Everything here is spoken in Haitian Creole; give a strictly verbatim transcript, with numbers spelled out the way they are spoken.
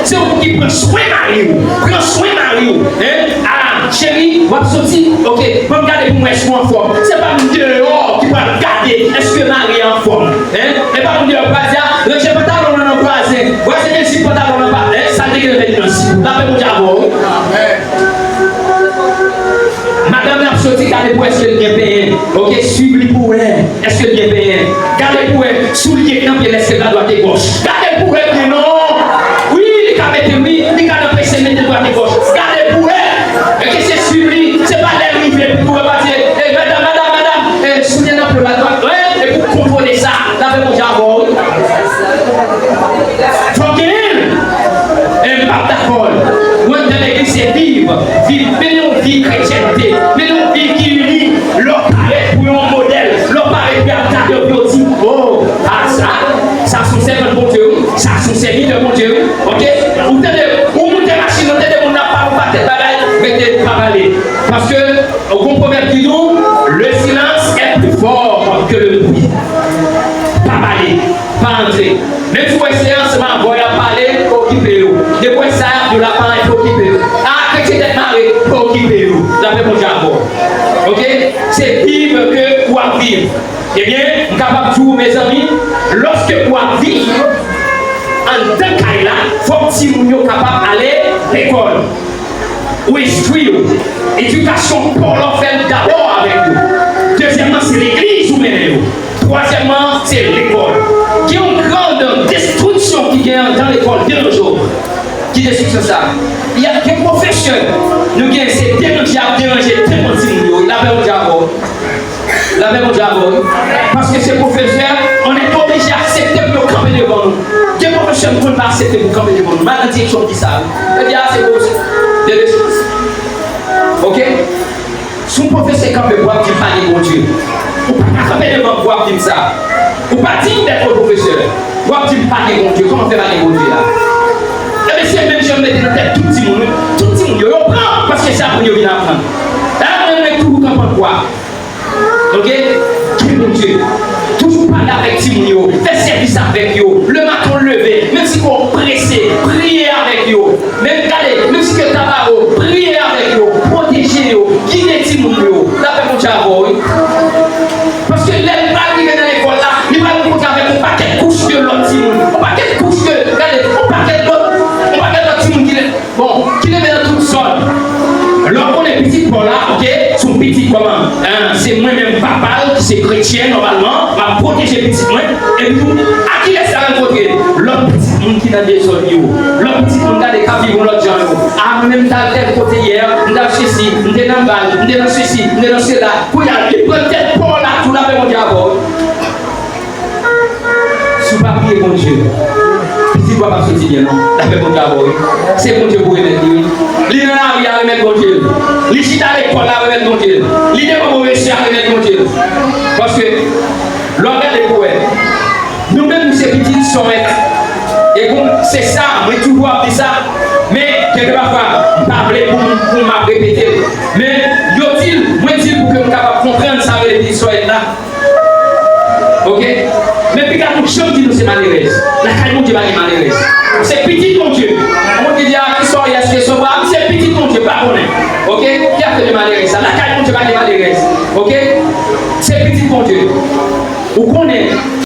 Se ou ki pran swen mari w. Pran swen mari w. Hein? Ah, cheri, w ap soti? Ok, ban m gade pou m wè si w anfòm. Se pa m deyò ki pral gade èske mari a anfòm. Hein? E pa m deyò k pral di, ah, ranje pantalon w nan vwazen. Vwazen gen jip pantalon nan pa, hein? Sa l te gen nan vwazen nan jip. Lapè Bondye avè w. Amèn. Madanm nan ap soti, gade pou èske l gen penyen. Ok, swiv li pou wè èske l gen penyen. Gade pou wè soulye k nan pye l èske l a dwat e gòch. Gade pou wè byen non. Wi, li ka mete, wi, li ka nan pese mete dwat e gòch. Gade pou wè. Èske se swiv li, se pa lè l rive pou wè pa di, eh, madanm, madanm, madanm, eh, soulye nan pye w la dwat, eh, e pou kontwole sa. Lapè Bondye avè w, wi. Fòk genyen l. E m p ap dakò l. Ou anndan legliz se viv. Viv, mennen yon vi kretyènte. Mennen yon vi ki ini. Lè w parèt pou yon modèl, lè w parèt pou y ap gade w, pou yo di, oh, ah, sa, sa se yon sèvant Bondye, wi. Sa se yon sèvitè Bondye, wi. Ok? Ou tande, ou moute machin, ou tande moun ap pale, ou pa tèt bagay, rete, pa pale. Paske, yon pwovèb ki di w, le silence est plus fort que le bruit. Pa pale. Pa antre. Menm si w wè se ansanm avè w y ap pale, pa okipe yo. Depi w wè sa y ap di w la, pa okipe yo. A, kretyen tèt mare, pa okipe yo. Lapè Bondye avè w. Ok? Se viv ke w ap viv. Ebyen, m kapab di w, mezanmi, lòske w ap viv anndan kay la, fòk timoun yo kapab ale lekòl. Ou enstwi yo. Edikasyon pa w la w fè l dabò avèk yo. Dezyèmman, se legliz ou mennen yo. Twazyèmman, se lekòl. Gen yon gran destriksyon ki gen anndan lekòl de nos jours. Ki destriksyon sa? Y a gen pwofesè, nou gen se deranje y ap deranje tèlman timoun yo. Lapè Bondye avè w. Lapè Bondye avè w, wi. Paske se pwofesè, on est obligé aksepte pou yo kanpe devan nou. Gen pwofesè m konn pa aksepte pou kanpe devan nou. M al nan direksyon ki sa, wi. Yo di, a, se pwofesè. De lespri. Ok? Si yon pwofesè kanpe pou w ap di m pa gen Bondye. Ou pa ka kanpe devan m pou w ap di m sa. Ou pa di m bèt, o pwofesè. W ap di m pa gen Bondye. Kòman fè pa gen Bondye a? Ebyen, se menm jan yo mete nan tèt tout timoun, wi. Tout timoun yo, yo pran, paske se aprann yo vin aprann. E mwen, mwen toujou kanpe an kwa. Ok? Gen Bondye. Toujou pale avèk timoun yo. Fè sèvis avèk yo. Le maten w leve, menm si kò w prese, priye avèk yo. Menm gade, menm si ke ta ba yo, priye avèk yo, pwoteje yo, gide timoun yo. Lapè Bondye avè w, wi. Paske lè l pral rive nan lekòl la, li pral rankontre avèk yon pakèt kouch de lòt timoun. Yon pakèt kouch de, gade, yon pakèt lòt, yon pakèt lòt timoun ki lè Bon, ki leve nan tout zòn. Lè w konnen pitit pa w la, ok, se yon pitit kòman? Hein, se mwen menm papa l ki se kretyen nòmalman, m ap pwoteje pitit mwen. Epi tou, a kilès l al rankontre? Lòt pitit moun ki nan dezòd yo. Lòt pitit moun gade k ap viv yon lòt jan yo. A, mwen menm m t al tèl kote yè, m t al sesi, m te nan bal, m te nan sesi, m te nan sela. Kounye a, li pran tèt pa w la tou, lapè Bondye avè w. Si w pa priye Bondye, pitit ou a p ap soti byen non. Lapè Bondye avè w, wi. Se Bondye pou remèt li, wi. Li nan lari a, remèt Bondye l. Li chita lekòl la, remèt Bondye l. Li devan pwofesè a, remèt Bondye l. Paske, lè w gade pou wè, nou menm nou se pitit Sòrèt. E bon, se sa, mwen toujou ap di sa. Men, kèlke pafwa, m pa vle pou m, pou m ap repete l. Men, yo di l, mwen di l pou ke m kapab konprann sa rele pitit Sòrèt la. Ok? Men piga nou janm di nou se malerèz. Lakay Bondye pa gen malerèz. Se pitit Bondye. Moun ki di, a, ki sòrès, ki sòrès, se pitit Bondye, pa konnen. Ok? Ki afè de malerèz sa? Lakay Bondye pa gen malerèz. Ok? Se pitit Bondye. Ou konnen,